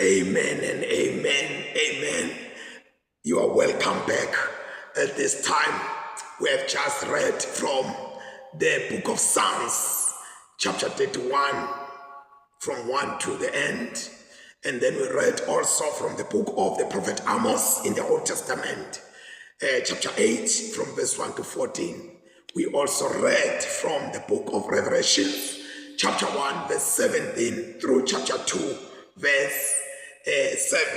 Amen and amen. Amen. You are welcome back. At this time, we have just read from the book of Psalms, chapter 31, from 1 to the end. And then we read also from the book of the prophet Amos in the Old Testament, uh, chapter 8, from verse 1 to 14. We also read from the book of Revelation, chapter 1, verse 17 through chapter 2, verse uh, 7.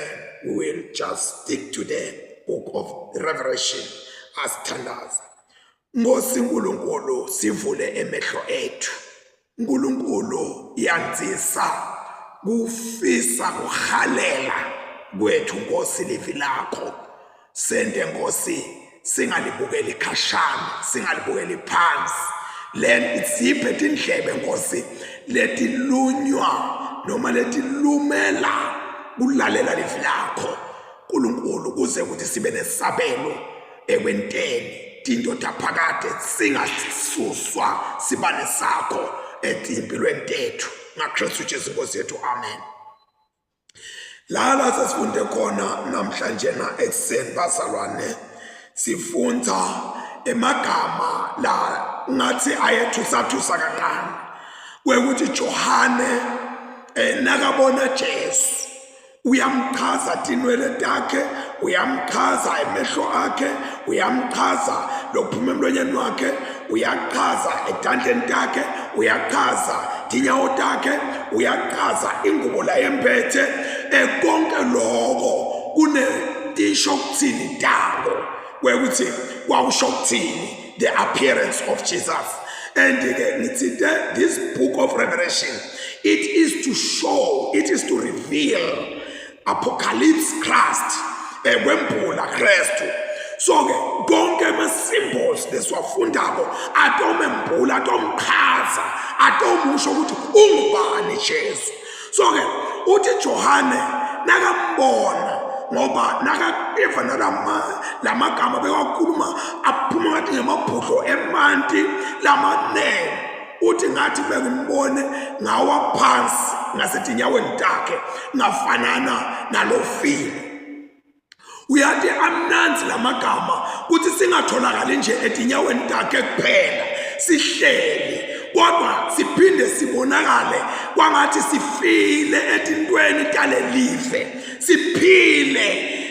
We will just stick to the book of Revelation asithandaza. Nkosi uNkulunkulu sivule emehlo ethu. uNkulunkulu yanzisa kufisa kuhalela kwethu Nkosi livi lakho. Sente Nkosi singalibukeli khashana, singalibukeli phansi. Le siphe tindlebe Nkosi letilunywa noma letilumela kulalela livi lakho. uNkulunkulu kuze ukuthi sibe nesabelo ekwenteni tinto taphakade singasuswa sibane sakho etimpilweni tethu ngaKristu Jesu Nkosi yethu amen la la sesifunde khona namhlanje na ekuseni bazalwane sifunda emagama la ngathi ayethusathusa kancane kwekuthi Johane eh, nakabona Jesu uyamchaza tinwele takhe uyamchaza emehlo akhe uyamchaza lokuphuma emlonyeni wakhe uyachaza etandleni takhe uyachaza tinyawo takhe uyachaza ingubo la yembethe konke lokho kunetisho kuthini tako kwekuthi kwakusho kuthini the appearance of Jesus and ke ngithinte this book of revelation it is to show it is to reveal apocalypse Christ ekwembula Kristu so ke konke ama symbols lesiwafundako atomembula atomchaza atomusho ukuthi ungubani Jesu so ke uthi Johane nakambona ngoba nakaeva nalama lamagama bewakhuluma aphuma ngathi ngemabhudlo emanti lamanene uthi ngathi bengimbone ngawa phansi ngasetinyaweni takhe ngafanana nalofile uyathi amnanzi lamagama kuthi singatholakali nje etinyaweni takhe kuphela sihleli kodwa siphinde sibonakale kwangathi sifile etintweni talelive siphile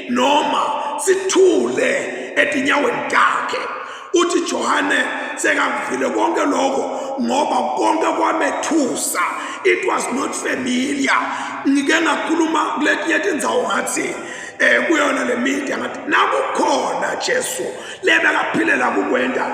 noma sithule etinyaweni takhe uthi Johane sekakuvile konke lokho ngoba konke kwamethusa it was not familiar ngike ngakhuluma kuletinye tindzawo ngathi eh kuyona le media ngathi nakukhona Jesu lebekaphilela kukwenta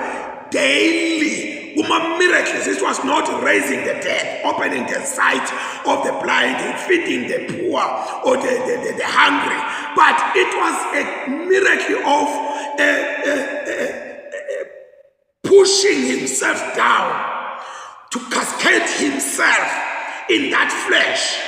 daily kuma miracles it was not raising the dead opening the sight of the blind feeding the poor or the, the, the, the hungry but it was a miracle of uh, uh, uh, pushing himself down to cascade himself in that flesh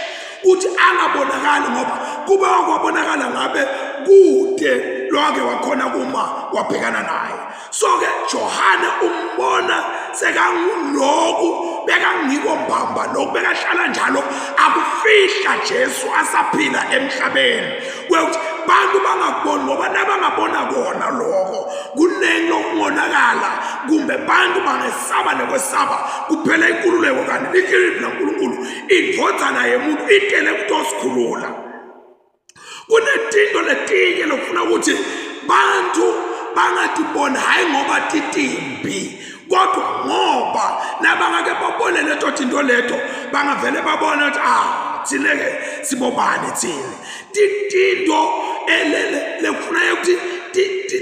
uthi angabonakali ngoba kuba kwabonakala ngabe kude lwake wakhona kuma wabhekana naye so ke Johane umbona sekanguloku bekangiko mbamba lokhu bekahlala njalo akufihla Jesu asaphila emhlabeni kwekuthi bantu bangakuboni ngoba nabangabona kona lokho kuningi okungonakala kumbe bantu bangesaba nokwesaba kuphela inkululeko kanti liqiniso laNkulunkulu indvodzana yemuntu itele kutosikhulula kunetinto letinye lokufuna ukuthi bantu bangatiboni hhayi ngoba titimbi kodwa ngoba nabangake babone leto tinto leto bangavele babone ukuthi ah thina-ke sibobani thina tinto lekufuneka ukuthi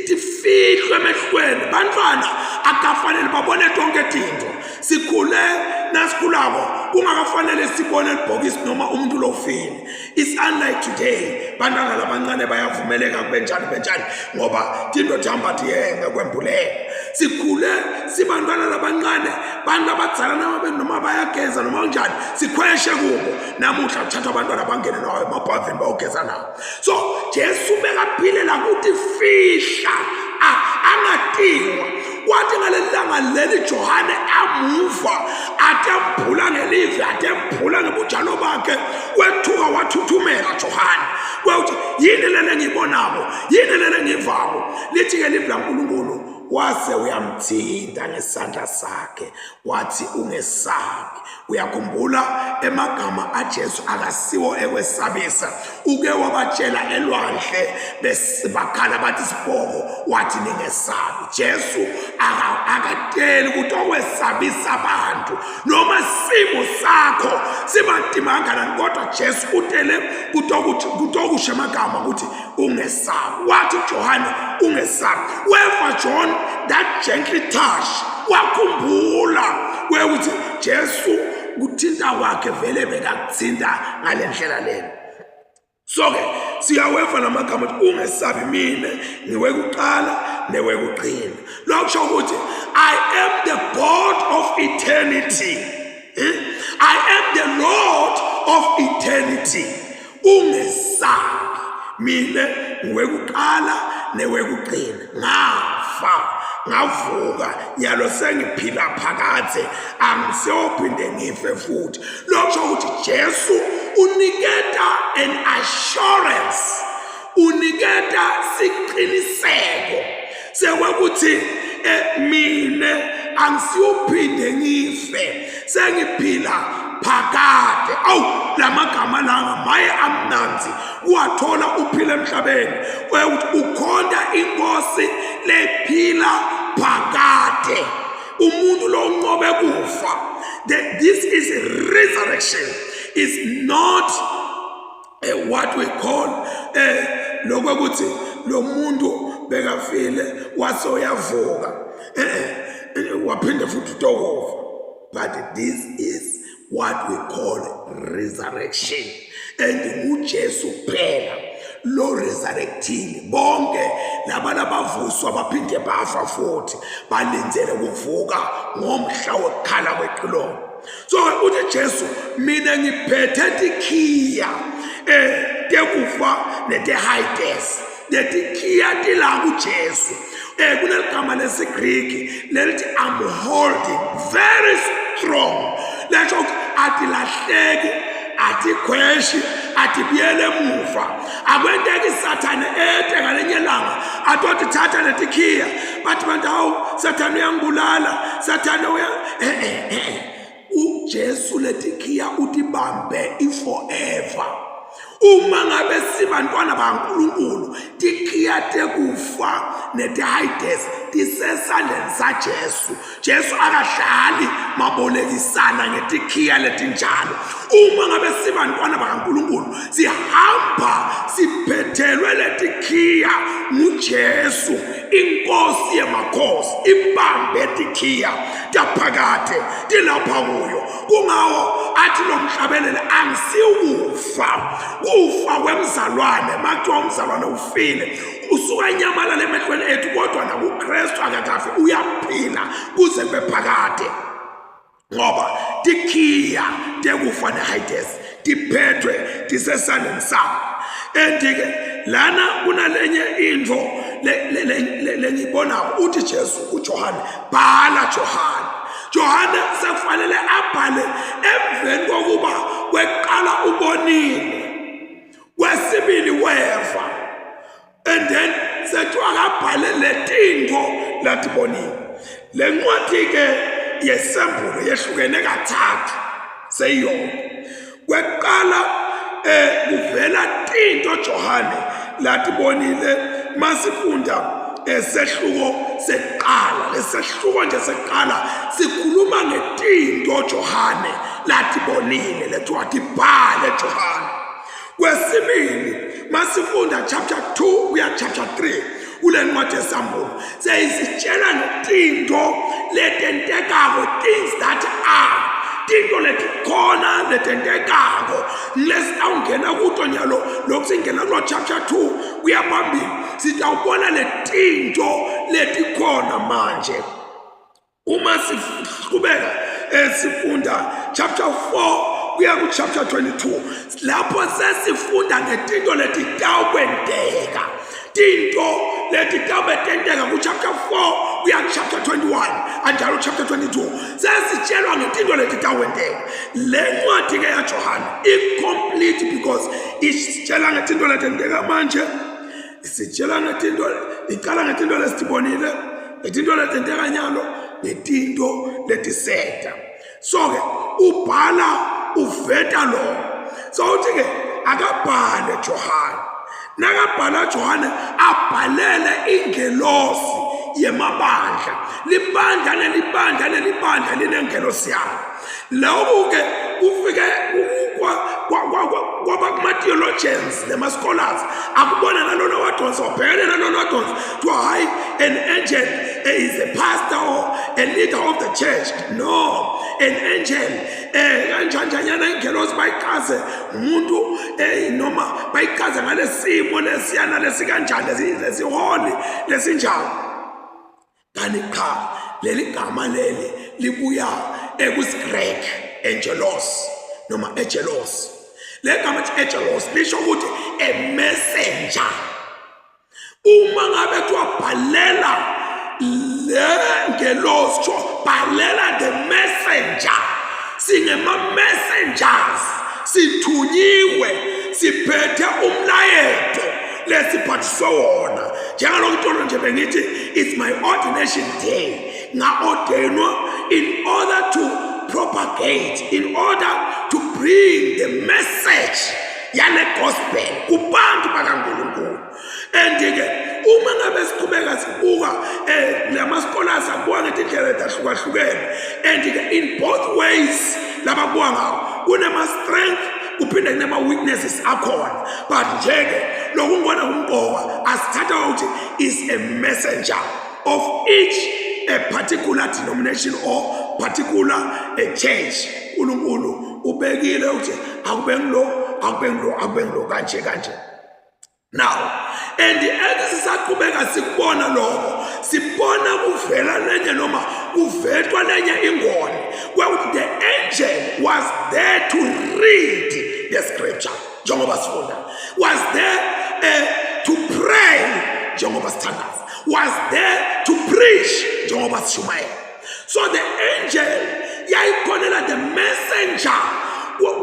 tifihlwe emehlweni bantwana akafanele babone tonke tinto sikhule nasikhulako kungakafanele sibone libhokisi noma umuntu lofile it's unlike today bantwana labancane bayavumeleka kubenjani benjani ngoba tinto tihamba tiyenge kwembuleka sikhule sibantwana labancane bantu abadzala noma bayageza noma kunjani sikhweshe kubo namuhla kuthathwa abantwana bangene nawo emabhavini bayogeza nawo so jesu bekaphilela kutifihla angatiwa. Kwathi ngalelilanga leli Johane amuva atembhula ngelivi atembhula ngebujalo bakhe wethuka wathuthumela Johane. Kwekuthi yini lena engiyibonako? Yini lena engiyivako? Lithi-ke livi laNkulunkulu wase uyamthinta ngesandla sakhe wathi ungesabi uyakhumbula emagama aJesu akasiwo ekwesabisa uke wabatshela elwandle bakhala bathi sibhoko wathi ningesabi Jesu akateli ukuthi okwesabisa abantu noma simo sakho sibantima kangakanani kodwa Jesu utele kutokusho amagama ukuthi ungesabi wathi uJohane ungesabi weva John that gently touch wakhumbula kwekuthi Jesu kuthinta kwakhe vele bekakuthinta ngale ndlela lena so ke siyaweva lamagama ukuthi ungesabi mina ngiwekuqala newekugcina lokho kusho ukuthi I am the God of eternity eh? I am the Lord of eternity Ungesabi, mina ngiwekuqala newekugcina. Ngafa, ngavuka, nyalo sengiphila phakadze, angiseyophinde ngife futhi. Lokho ukuthi Jesu uniketa an assurance, uniketa siqiniseko sekwekuthi eh, mina angisiyophinde ngife sengiphila phakade awu lamagama langa maye amnanzi uwathola uphila emhlabeni ukuthi ukhonta inkosi lephila phakade umuntu lo unqobe kufa this is resurrection is not what we call lokho ukuthi lo muntu bekafile wase uyavuka waphinde futhi utokofa but this is what we call resurrection and nguJesu kuphela lo resurrectile bonke laba labavuswa baphinde bafa futhi balindele ukuvuka ngomhla wokukhala kwecilongo so uthi Jesu mina ngiphethe tikhiya eh tekufa nete-Hades letikhiya tila kuJesu eh kuneligama lesiGriki lelithi I'm holding very strong lesho ukuthi atilahleki atikhweshi atibuyele emuva akwenteki sathane ete ngalenye ilanga atothi thatha letikhiya bathi bantu hawu sathane uyangibulala sathane uya eh eh eh uJesu letikhiya utibambe iforever uma ngabe sibantwana baNkulunkulu tikhiya tekufa neteHades tisesandleni saJesu Jesu akahlali mabolekisana ngetikhiya letinjalo uma ngabe sibantwana bakaNkulunkulu sihamba siphethelwe letikhiya nguJesu inkosi yemakhosi ibambe tikhiya taphakade tilapha kuyo kungawo athi lo mhlabelele angisiwufa kufa kwemzalwane makuthiwa umzalwane ufile usuka enyamalala emehlweni ethu kodwa nakuKristu akakafi uyaphila kuze kube phakade ngoba tikhiya tekufa neHades tiphethwe tisesandleni sakhe and-ke lana kunalenye intfo lengiyibonako uthi Jesu kuJohane bhala Johane Johane sekufanele abhale emveni kokuba kweqala ubonile kwesibili weva and then sethiwa akabhale letinto latibonile le ncwadi ke yesembulo yehlukene kathathu seyiyonke kweqala eh kuvela tinto Johane latibonile masifunda esehluko seqala lesehluko nje seqala sikhuluma ngetinto Johane latibonile lethiwa tibhale Johane kwesibili masifunda chapter 2 kuya chapter 3 kule ncwadi yesambulo seyisitshela ngetinto letentekako things that are tinto letikhona letentekako lesitawungena kuto nyalo lokhu singena kulo chapter 2 kuya phambili sitawubona letinto letikhona manje uma siqhubeka esifunda chapter 4 kuya ku chapter 22 lapho sesifunda ngetinto letitawukwenteka tinto letitawube tenteka ku chapter 4 kuya chapter 21 anjalo chapter 22 sesitshelwa ngetinto letitawenteka. Le ncwadi ke yaJohane i-complete because isitshela ngetinto letenteka manje, isitshela ngetinto, icala ngetinto lesitibonile, ngetinto letenteka nyalo, ngetinto letiseta. So ke ubhala uveta lo. So uthi ke akabhale Johane, nakabhala Johane abhalele ingelosi yemabandla, libandla nelibandla nelibandla linengelosi yalo. Lokhu ke kufike kwaba kuma-theologians nema-scholars akubona nalona wadonsa, wabhekene nalona wadonsa, kuthiwa hhayi, an angel is a pastor or a leader of the church. No, an angel kanjanjanyana ingelosi bayichaze umuntu noma bayichaze ngalesimo lesiyana lesikanjani lesiholi lesinjani. Kanti cha, leli gama leli libuya ekusiGreek angelos noma egelos. Le gama ethi angelos lisho ukuthi a messenger. Uma ngabe kuthiwa bhalela le ngelosi, kuthiwa bhalela the messenger. Singema-messengers, sithunyiwe, siphethe umlayeto lesiphathiswe wona. Njengalokhu itolo nje bengithi it's my ordination day, nga-ordainwa in order to propagate, in order to bring the message yale gospel kubantu bakaNkulunkulu. And-ke uma ngabe siqhubeka sibuka lama scholars abuka ngetindlela etahlukahlukene, and-ke in both ways lababuka ngawo kunema-strength kuphinde kunema-weaknesses akhona. But nje-ke lokhu ngibona kumqoka asithatha ukuthi is a messenger of each a particular denomination or particular a church. uNkulunkulu ubekile ukuthi akube ngilo, akube ngilo, akube ngilo, kanje kanje. Now, and esisaqhubeka sikubona lokho, sibona kuvela lenye noma kuvetwa lenye ingoni kwekuthi the angel was there to read the scripture njengoba sifunda, was there to pray njengoba sithandaza, was there to preach njengoba sishumayela. So the angel yayikhonela the messenger,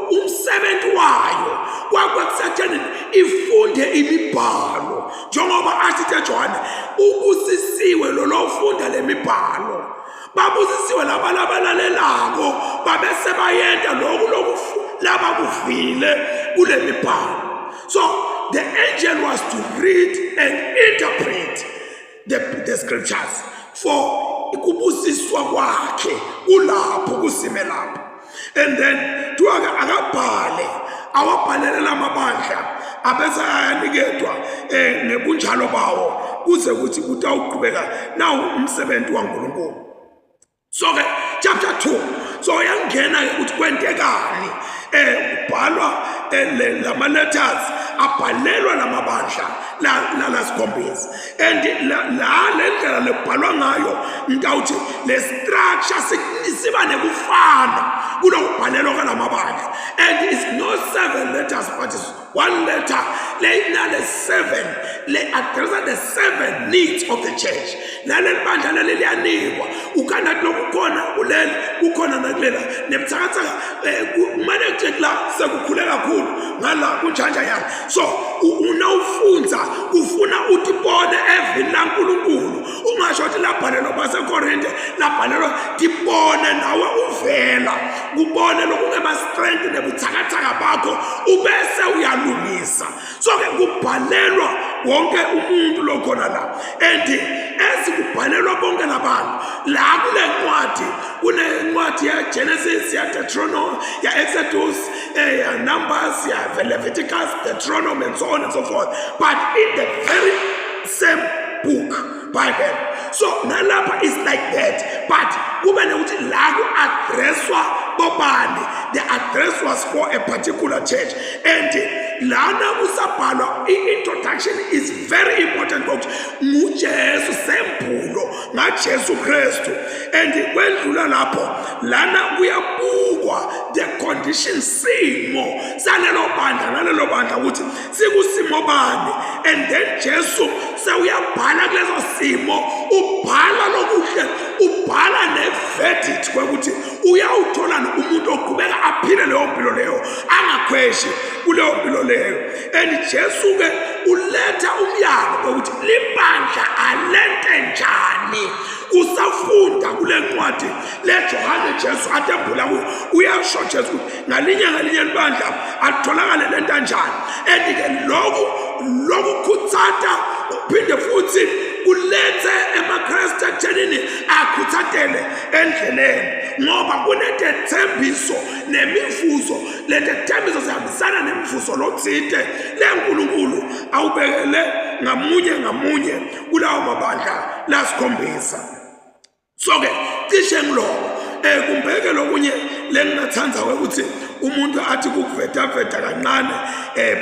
umsebenzi wayo kwakusetsheni ifunde imibhalo, njengoba athi Johane ubusisiwe lo lofunda lemibhalo, babusisiwe laba labalalelako babese bayenta lokhu loku labakuvile kule mibhalo. So the angel was to read and interpret the scriptures for kubusiswa kwakhe kulapho kusime lapho. And then kuthiwa ke akabhale, awabhalele lamabandla abese ayaniketwa ngebunjalo bawo kuze kuthi kutawuqhubeka nawu umsebenzi waNkulunkulu. So ke chapter 2 so yangena ke ukuthi kwentekani, kubhalwa lama letters abhalelwa lamabandla la lasikhombisa. And la le ndlela lebhalwa ngayo ngitawuthi le structure siba nekufana kulokubhalelwa kwalamabandla. And it's not seven letters but it's one letter le seven le addressa the seven needs of the church. Naleli bandla leli liyanikwa ukhanda lokukhona kuleli kukhona nakulela nebuthakathaka, kumane kuthi la sekukhule kakhulu ngala kunjanjanyana. So unawufunza ufuna utibone evini laNkulunkulu, ungasho ukuthi labhalelwa baseKorinte, labhalelwa tibone nawe uvela kubone lokungema strength nebuthakathaka bakho ubese uyalungisa. So ke kubhalelwa wonke umuntu lokhona la, and esikubhalelwa bonke labantu la kule ncwadi, kunencwadi ya Genesis, ya Deuteronomy, ya Exodus, ya Numbers, ya Leviticus, Deuteronomy and so on and so forth, but in the very same book, Bible. So nalapha is like that, but kube nekuthi la ku-addresswa bobani. The address was for a particular church, and lana kusabhalwa i-introduction is very important ngokuthi nguJesu sembulo ngaJesu Kristu and kwendlula lapho lana kuyabukwa the condition simo salelo bandla nalelo bandla ukuthi sikusimo bani and then Jesu sewuyabhala kuleso simo ubhala lokuhle ubhala ne-verdict kwekuthi uyawutholani umuntu oqhubeka aphile leyo mpilo leyo angakhweshi kuleyo mpilo leyo and Jesu ke uletha umyalo ukuthi libandla alente njani usafunda kule ncwadi leJohane Jesu atembula kuyo uyasho Jesu ukuthi ngalinye ngalinye libandla atholakale lento kanjani and ke lokhu lokukhuthata uphinde futhi kulethe emaKristu ekuthenini akhuthatele endleleni ngoba kunetethembiso nemivuzo letethembiso sihambisana nemivuzo lothite leNkulunkulu awubekele ngamunye ngamunye kulawo mabandla lasikhombisa. So ke cishe ngiloko kumbeke lokunye lengingathanda ukuthi umuntu athi kukuvetaveta kancane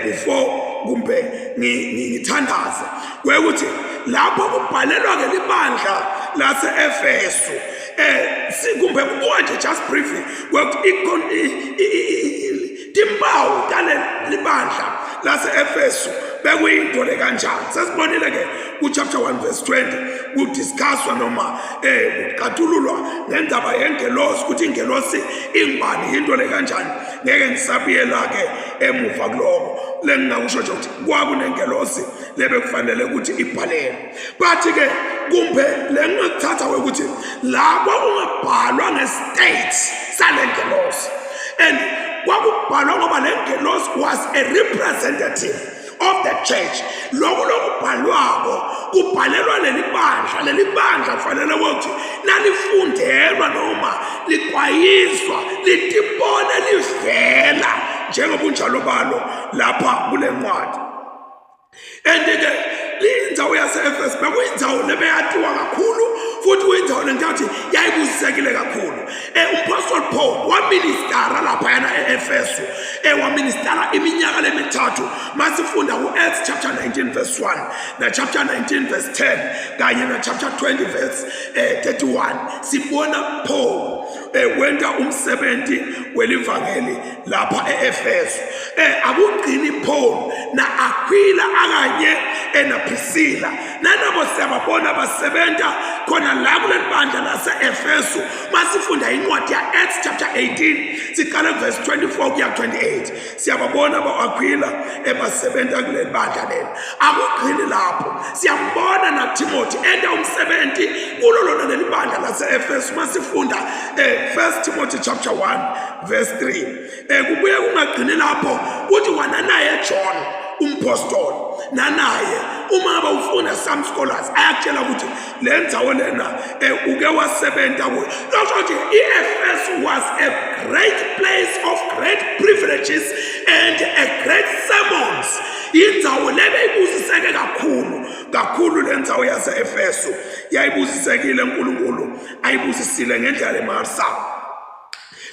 before kumbe ngithandaze kwekuthi lapho kubhalelwa ke libandla lase-Efesu kumbe kubuka nje just briefly kwekuthi timpawu taleli bandla lase-Efesu bekuyinto le kanjani. Sesibonile ke ku-chapter 1 verse 20 kudiscusswa noma kuqathululwa ngendaba yengelosi ukuthi ingelosi ingubani, yinto le kanjani. Ngeke ngisabuyela ke emuva kuloko. Lengingakusho nje ukuthi kwakunengelosi lebekufanele ukuthi ibhalelwe, but ke kumbe lengingakuthatha ukuthi la kwakungabhalwa nge-state sale ngelosi and kwakubhalwa ngoba le ngelosi was a representative of the church. Lokhu lokubhalwako kubhalelwa leli bandla, leli bandla kufanele ukuthi nalifundelwa noma likwayiswa litibone livela njengobunjalo balo lapha kule ncwadi. And ke liyindzawo yase-Efesu bekuyindzawo lebeyatiwa kakhulu futhi kuyindzawo lenkathi yayibusisekile kakhulu. Umpostoli Paul waministara laphayana e-Efesu, waministara iminyaka lemithathu. Masifunda ku-Acts chapter 19 verse 1 na chapter 19 verse 10 kanye na chapter 20 verse 31 sibona Paul wenta umsebenzi welivangeli lapha e-Efesu. Akugcini Paul na Aquila akanye enaPriscilla nanabo siyababona basebenta khona la kuleli bandla lase-Efesu. Masifunda incwadi ya-Acts chapter 18 siqale verse 24 kuya 28 siyababona bo-Aquila ebasebenta kuleli bandla leli. Akugcini lapho, siyambona naTimothy enta umsebenzi kulo lona leli bandla lase-Efesu. Masifunda 1 Timothy chapter 1 verse 3 kubuye kungagcini lapho kuthi wananaye John umpostoli nanaye uma ngabe ufunda some scholars ayakutshela ukuthi le ndzawo lena uke wasebenta kuyo. Lokho nje i-Efesu was a great place of great privileges and a great sermons. Indzawo lebeyibusiseke kakhulu kakhulu le ndzawo yase-Efesu yayibusisekile, uNkulunkulu ayibusisile ngendlela emangalisayo.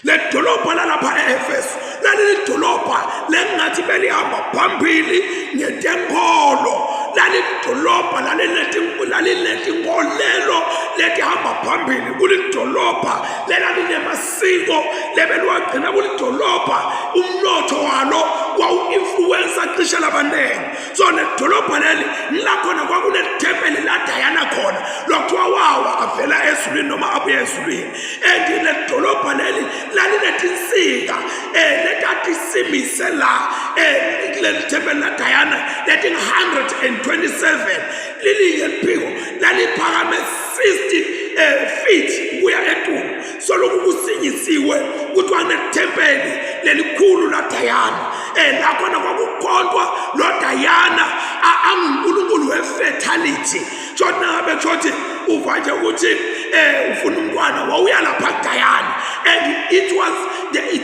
Le dolobha lalapha e-Efesu lalilidolobha lengathi belihamba phambili ngetenkolo, lalilidolobha lalinetinkolelo letihamba phambili, kulidolobha lelalinemasiko lebeliwagcina, kulidolobha umnotho walo wawu-influensa cishe labaningi. So le dolobha leli lakhona kwakunethempeli laDayana khona lokuthiwa wawa avela ezulwini noma abuya ezulwini. And le dolobha leli lalinetinsika letatisimise la kuleli thempeli laDayana letingu-127 lilinye liphiko laliphakame 60 feet kuya etulu. So lokhu kusinyisiwe kuthiwa nethempeli lelikhulu laDayana lakhona kwakukhontwa lo Dayana angunkulunkulu we-fertility. Shoti nangabe kusho uva nje ukuthi ufuna umntwana wawuya lapha kuDayana. And it was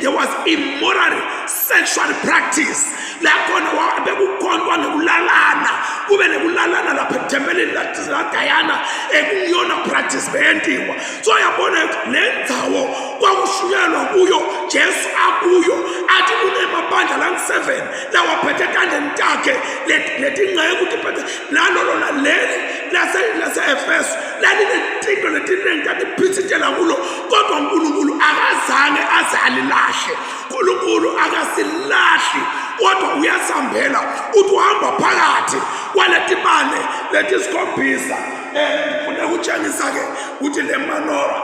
there was immoral sexual practice lakhona bekukhontwa ngekulalana, kube nekulalana lapha ethempelini laDayana ekungiyona practice beyentiwa. So yabona ukuthi le ndzawo kwakushunyelwa kuyo Jesu akuyo athi kunemabandla langu-7 lawaphethe etandleni takhe. takhe letinceku tiphethe nalolo leli lase-Efesu lalinetinto letiningi tatiphithitela kulo, kodwa uNkulunkulu akazange aze alilahle. uNkulunkulu akasilahli, kodwa uyasihambela. Uthi uhamba phakathi kwaletibane letisikhombisa. Ngifuna ukutshengisa-ke ukuthi le manora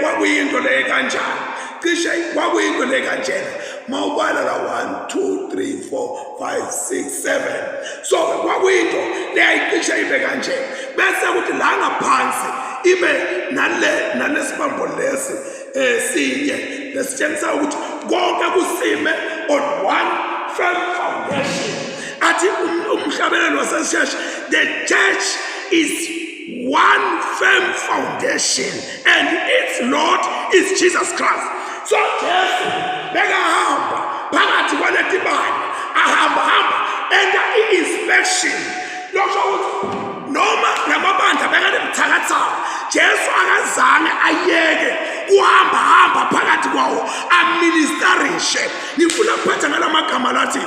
kwakuyinto le kanjani. Cishe kwakuyinto le kanjena. Mawubala la 1 2 3 4 5 6 7. So kwakuyinto leyayicishe ibe kanje. Bese kuthi la ngaphansi ibe nale nalesibambo lesi sinye lesitshengisa ukuthi konke kusime on one firm foundation. Athi umhlabelelo wasesheshe, the church is one firm foundation and its Lord is Jesus Christ. So Jesu bekahamba phakathi kwaletibane, ahamba hamba enta i-inspection. Lokho ukuthi noma lamabandla bekanebuthakathaka, Jesu akazange ayeke kuhamba hamba phakathi kwawo aministerishe. Ngifuna ukuphetha ngalamagama lathi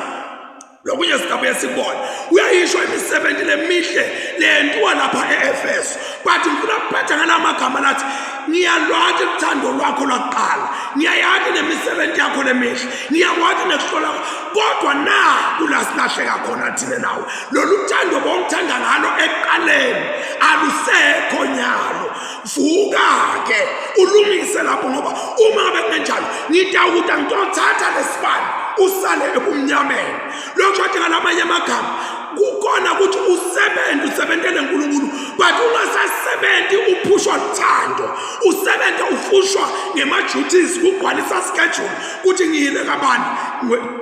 lokunye sikabuye sikubone uyayisho imisebenzi lemihle leyentiwa lapha e-Efesu, but ngifuna ukuphetha ngalamagama lathi ngiyalwazi uthando lwakho lwakuqala, ngiyayazi nemisebenzi yakho lemihle, ngiyakwazi nekuhlola, kodwa na kula silahleka khona thina nawe, lolu thando bongithanda ngalo ekuqaleni alusekho nyalo. Vuka-ke ulungise lapho, ngoba uma ngabe kungenjalo ngitawukuthi ngitothatha lesibani usale ebumnyameni. Lokho ukuthi ngalamanye amagama kukhona ukuthi usebenze usebentele uNkulunkulu, but ungasasebenzi uphushwa luthando, usebenze ufushwa ngema-duties, kugcwalisa schedule ukuthi ngiyile kabani,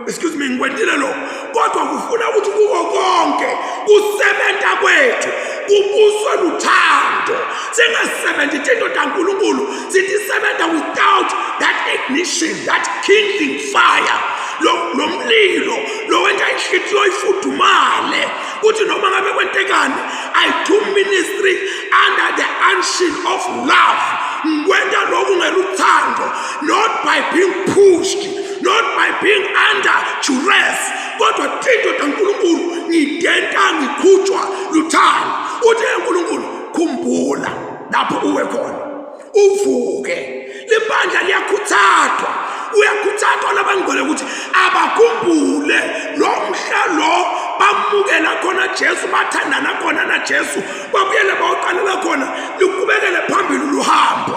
excuse me, ngikwentile lo, kodwa kufuna ukuthi kuko konke kusebenza kwethu kubuswe luthando. Singasebenzi into kaNkulunkulu, sithi sebenza without that ignition, that kindling fire, lo mlilo lo wenza inhliziyo ifudumale kuthi noma ngabe kwentekani, I do ministry under the unction of love. Ngikwenta lokhu ngeluthando, not by being pushed, not by being under duress, kodwa tinto kaNkulunkulu ngidenta ngikhutshwa luthando. Uthi uNkulunkulu khumbula lapho uwe khona, uvuke. Libandla liyakhuthazwa, uyakhuthazwa labangcwele ukuthi abakhumbule lo mhla lo bamukela khona Jesu, bathandana khona na Jesu, babuyele bawuqalela khona, luqhubekele phambili luhambo.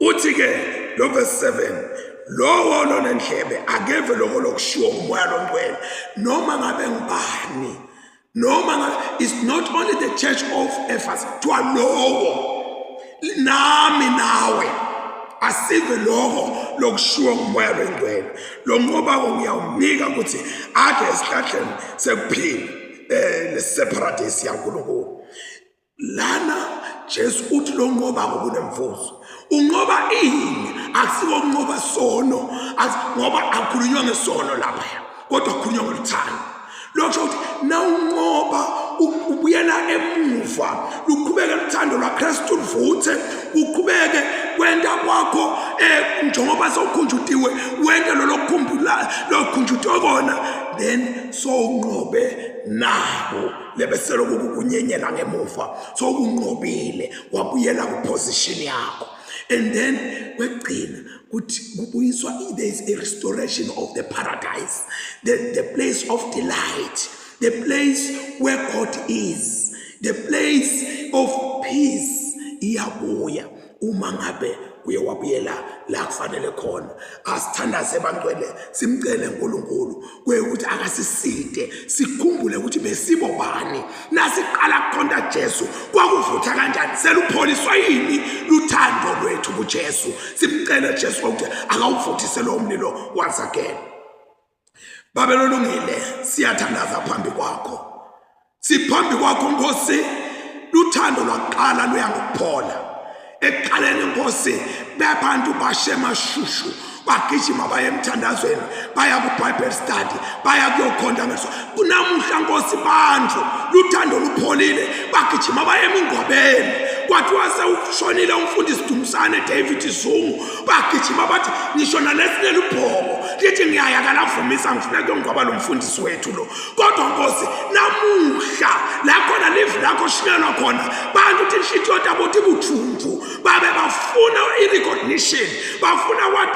Uthi ke lo verse 7, lowo lonendlebe akeve lokho lokushiwo uMoya loNgcwele, noma ngabe ngubani, noma ngabe it's not only the church of Ephesus, kuthiwa lowo nami nawe asive lokho lokushiwo nguMoya loNgcwele. Lo nqobako ngiyawunika ukuthi adle esihlahleni sekuphila leseparadise yaNkulunkulu. Lana Jesu uthi lo nqobako kunemvuzo. Unqoba ini? Akusiko ukunqoba sono, ngoba akukhulunywa ngesono lapha, kodwa kukhulunywa ngoluthando. Lokho ukuthi nawunqoba ubuyela emuva, luqhubeke uthando lwaKristu luvuthe, kuqhubeke kwenta kwakho njengoba sewukhunjutiwe, wente lolo kukhumbula lokhunjutwe kona, then sowunqobe nabo lebeselokhu kukunyenyela ngemuva, sowunqobile wabuyela kuposition yakho. And then kwekugcina kuthi kubuyiswa, there is a restoration of the paradise, the place of delight, the place where God is, the place of peace iyabuya uma ngabe uye wabuyela la kufanele khona. Asithandaze bangcwele, simcele uNkulunkulu kuye ukuthi akasiside sikhumbule ukuthi besibo bani nasiqala kukhonta Jesu, kwakuvutha kanjani, selupholiswa yini luthando lwethu kuJesu. Simcele Jesu ukuthi akawuvuthise lo mlilo once again. Babe lolungile, siyathandaza phambi kwakho, siphambi kwakho Nkosi. Luthando lwaqala luya ngokuphola ekuqaleni Nkosi, bebantu bashe mashushu, bagijima baye emthandazweni, baya ku-Bible study, baya kuyokhonta ngeso. Kunamuhla Nkosi, bantu luthando lupholile, bagijima baye emingcwabeni. Kwathiwa sewushonile umfundisi Dumisane David Zungu, bagijima bathi ngisho nalesinye lubhobo lithi ngiyaya kalavumisa, ngifuna kuyongcwaba lo mfundisi wethu lo. Kodwa Nkosi, namuhla la khona live lakho shunyelwa khona, bantu tinhlitiyo tabo tibuthuntu, babe bafuna i-recognition, bafuna what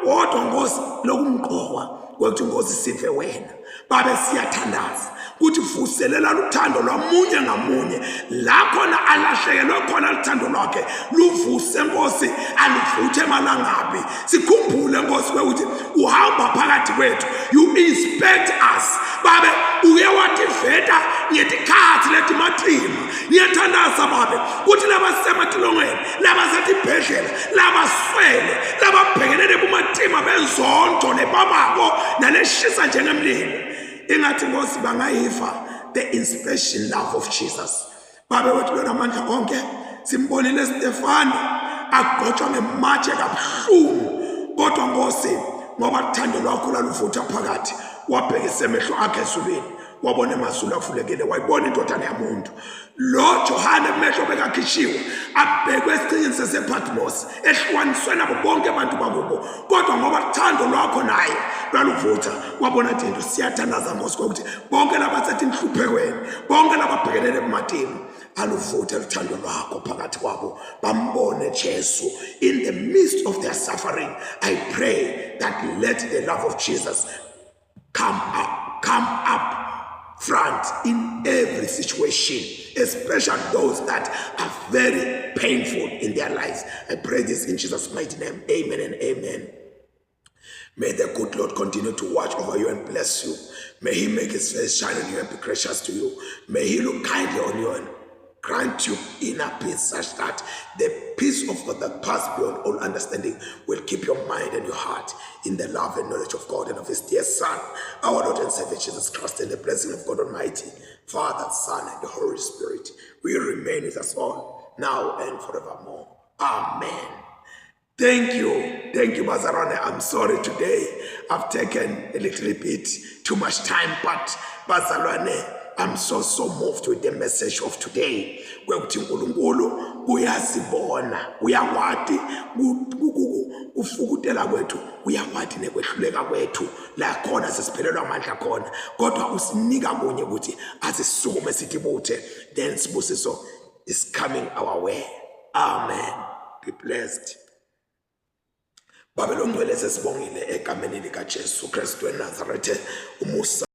kodwa Nkosi lokumqokwa kwekuthi Nkosi sive wena. Babe siyathandaza ukuthi vuselela luthando lwamunye ngamunye la khona alahlekelwe khona luthando lwakhe, luvuse Nkosi, aluvuthe emalangabi. Sikhumbule Nkosi ukuthi uhamba phakathi kwethu, you inspect us. Babe uye wativeta ngetikhathi letimatima. Ngiyathandaza babe ukuthi labasematilongweni, labasetibhedlela, labaswele, lababhekene nebumatima benzondo nebabako naleshisa njengemlilo, ingathi Nkosi bangayiva the inspiration love of Jesus. Babe wethu lonamandla onke, simbonile Stefano agqotshwa ngematshe kabuhlungu, kodwa Nkosi ngoba uthando lwakho lwaluvutha phakathi, wabhekisa emehlo akhe ezulwini, wabona amazulu avulekile, wayibona indodana yamuntu. Lo Johane emehlo bekakhishiwe abhekwe esiqhingini sasePatmos, ehlukaniswe nabo bonke abantu bakubo, kodwa ngoba uthando lwakho naye lwaluvutha, wabona into. Siyathandaza Nkosi ukuthi bonke labasethi inhluphekweni, bonke lababhekelele ebumatini, aluvuthe luthando lwakho phakathi kwabo, bambone Jesu in the midst of their suffering. I pray that let the love of Jesus come up front in every situation, especially those that are very painful in their lives. I pray this in Jesus' mighty name. Amen and amen. May the good Lord continue to watch over you and bless you. May he make his face shine on you and be gracious to you. May he look kindly on you and grant you inner peace, such that the peace of God that passes beyond all understanding will keep your mind and your heart in the love and knowledge of God and of his dear Son, our Lord and Savior Jesus Christ. And the blessing of God Almighty, Father, Son, and the Holy Spirit will remain with us all now and forevermore. Amen. Thank you. Thank you, bazalwane. I'm sorry today. I've taken a little bit too much time, but bazalwane, I'm so, so moved with the message of today. Kwekuthi uNkulunkulu uyasibona, uyakwati kufukutela kwethu, uyakwati nekwehluleka kwethu, la khona sesiphelelwa amandla khona, kodwa usinika kunye ukuthi asisukume sithi buthe, then sibusiso is coming our way. Amen. Be blessed. Babe longcwele, sesibongile egameni likaJesu Kristu eNazaretha umusa.